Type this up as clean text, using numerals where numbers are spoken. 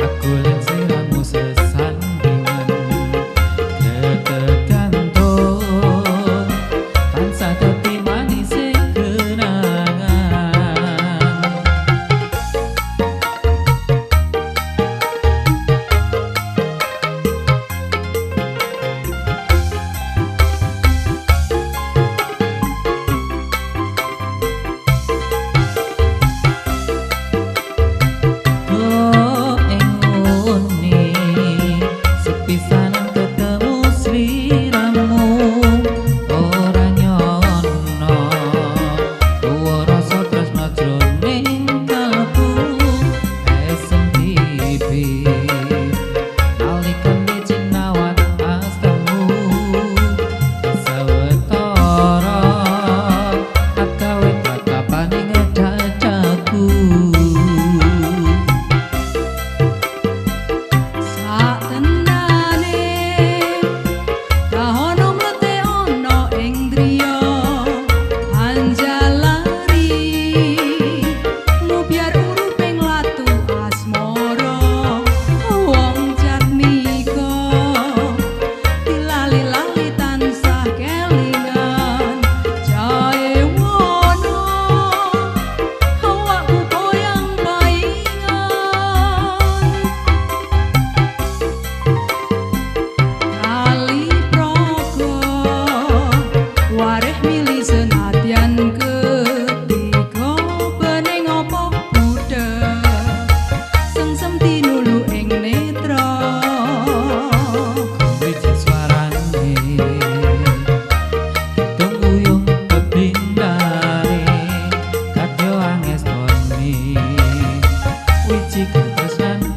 Aku lan sliramu sesandingan, greget jantung tansah dadi manis kenangan. Do ing ngene sepisanan ketemu sliramu, ora nyono tuwa rasa tresna jroning kalbu esem bibir nalikane cinawat astamu sawetara agawe tatapaning dadaku. Satenane kahono mlete ana ing driya anjalari mubyar uruping latu asmara wong jatmika dilali-lali tansah kelingan jae wono awakku koyang paingan. Kali progo wareh mili senadyan ketiga bening apa budhek sengsem tinulu ing netra. Wiji suarane kidung uyung kebindane kadya angestoni wiji katresnan.